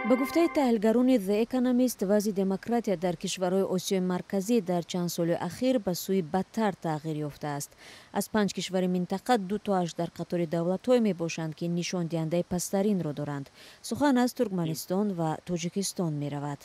Ба гуфтаи таҳлилгарони The Economist, вазъи демократия дар кишварҳои Осиёи Марказӣ дар чанд соли ахир ба сӯи бадтар тағйир ёфтааст. Аз панҷ кишвари минтақа дутоаш дар қатори давлатҳое мебошанд, ки нишондиҳандаи пасттаринро доранд. Сухан аз Туркманистон ва Тоҷикистон меравад.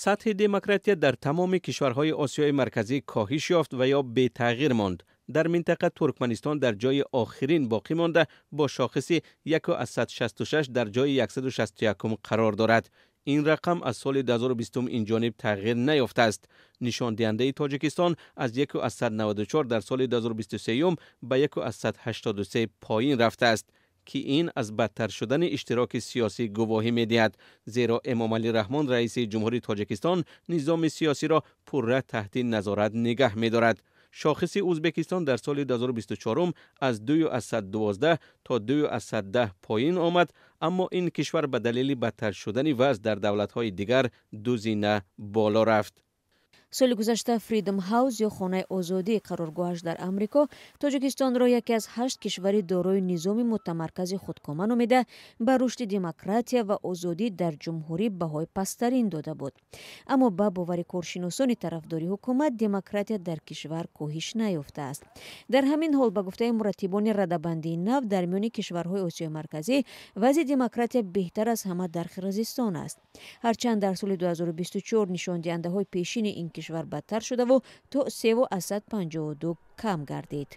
Сатҳи демократия дар тамоми кишварҳои Осиёи Марказӣ коҳиш ёфт ва ё бетағйир монд. Дар минтақа Туркманистон дар ҷои охирин боқӣ монда, бо шохиси 1,66 дар ҷои 161 қарор дорад. Ин рақам аз соли 2020 инҷониб тағйир наёфтааст. Нишондиҳандаи Тоҷикистон аз 1,94 дар соли 2023 ба 1,83 поин рафтааст, ки ин аз бадтар шудани иштироки сиёсӣ гувоҳӣ медиҳад, зеро Эмомалӣ Раҳмон, раиси ҷумҳури Тоҷикистон, низоми сиёсиро пурра таҳти назорат нигаҳ медорад. Шохиси Ӯзбекистон дар соли 2024 аз 2,12 то 2,10 поин омад, аммо ин кишвар ба далели бадтар шудани вазъ дар давлатҳои дигар ду зина боло рафт. Соли гузашта Freedom House ё Хонаи озодӣ, қароргоҳаш дар Амрико, Тоҷикистонро яке аз ҳашт кишвари дорои низоми мутамаркази худкома номида, ба рушди демократия ва озодӣ дар ҷумҳурӣ баҳои пасттарин дода буд. Аммо ба бовари коршиносони тарафдори ҳукумат, демократия дар кишвар коҳиш наёфтааст. Дар ҳамин ҳол, ба гуфтаи мураттибони радабандии нав, дар миёни кишварҳои Осиёи Марказӣ вазъи демократия беҳтар аз ҳама дар Қирғизистон аст, ҳарчанд дар соли 2024 нишондиҳандаҳои пешини ин кишвар бадтар шудаву то 3,52 кам гардид.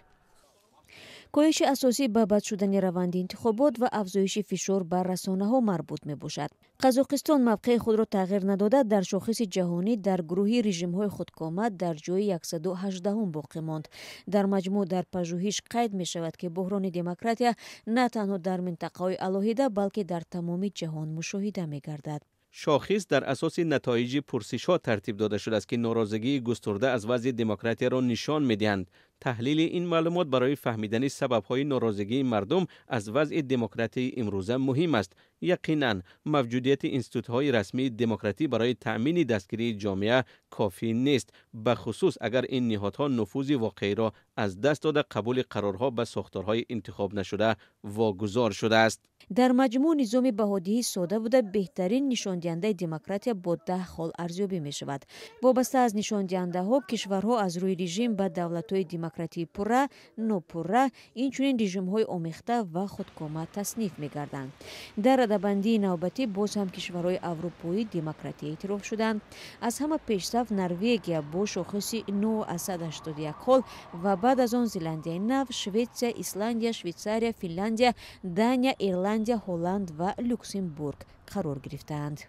Коҳиши асосӣ ба бад шудани раванди интихобот ва афзоиши фишор бар расонаҳо марбут мебошад. Қазоқистон мавқеи худро тағйир надода, дар шохиси ҷаҳонӣ дар гурӯҳи режимҳои худкома дар ҷои 118-ум боқӣ монд. Дар маҷмӯъ, дар пажӯҳиш қайд мешавад, ки буҳрони демократия на танҳо дар минтақаҳои алоҳида, балки дар тамоми ҷаҳон мушоҳида мегардад. Шохис дар асоси натоиҷи пурсишҳо тартиб дода шудааст, ки норозигии густурда аз вазъи демократияро нишон медиҳанд. Таҳлили ин маълумот барои фаҳмидани сабабҳои норозигии мардум аз вазъи демократияи имрӯза муҳим аст. Яқинан, мавҷудияти институтҳои расмии демократӣ барои таъмини дастгирии ҷомеа кофӣ нест, бахусус агар ин ниҳодҳо нуфузи воқеиро аз даст дода, қабули қарорҳо ба сохторҳои интихобнашуда вогузор шудааст. Дар маҷмӯъ, низоми баҳодиҳӣ сода буда, беҳтарин нишондиҳандаи демократия бо 10 хол арзёбӣ мешавад. Вобаста аз нишондиҳандаҳо, кишварҳо аз рӯи режим ба давлатҳои демократии пурра, нопурра, инчунин режимҳои омехта ва худкома тасниф мегарданд. Дар радабандии навбатӣ боз ҳам кишварҳои аврупоӣ демократӣ эътироф шуданд. Аз ҳама пешсаф Норвегия бо шохиси 9,81 хол ва баъд аз он Зеландияи Нав, Шветсия, Исландия, Швейтсария, Финляндия, Дания, Ирландия, Ҳолланд ва Люксембург қарор гирифтаанд.